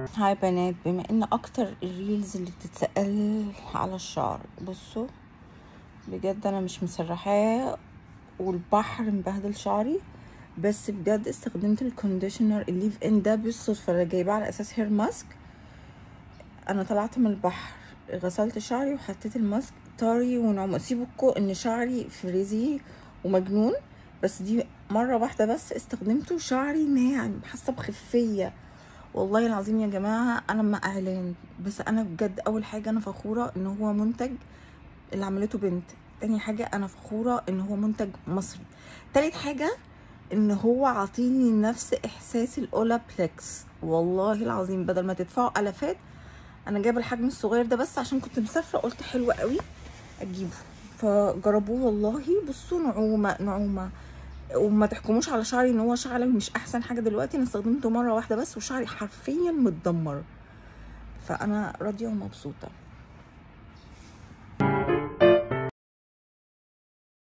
Hi بنات، بما ان اكتر ال reels اللي بتتسأل على الشعر، بصوا بجد انا مش مسرحاه والبحر مبهدل شعري، بس بجد استخدمت ال conditioner ال leave in ده بالصدفة، انا جايباه على اساس hair mask. انا طلعت من البحر غسلت شعري وحطيت ال mask طري ونعوم. سيبكوا ان شعري frizzy ومجنون، بس دي مرة واحدة بس استخدمته، شعري ناعم، حاسه بخفيه والله العظيم يا جماعة. انا ما اعلان، بس انا بجد اول حاجة انا فخورة ان هو منتج اللي عملته بنت، تاني حاجة انا فخورة ان هو منتج مصري، تالت حاجة ان هو عاطيني نفس احساس ال Olaplex والله العظيم. بدل ما تدفعوا الافات، انا جايبه الحجم الصغير ده بس عشان كنت مسافرة، قلت حلو قوي اجيبه، فجربوه والله. بصوا نعومة نعومة، وما تحكموش على شعري ان هو شعري مش احسن حاجة دلوقتي، انا استخدمته مرة واحدة بس وشعري حرفيا متدمر، فانا راضية ومبسوطة.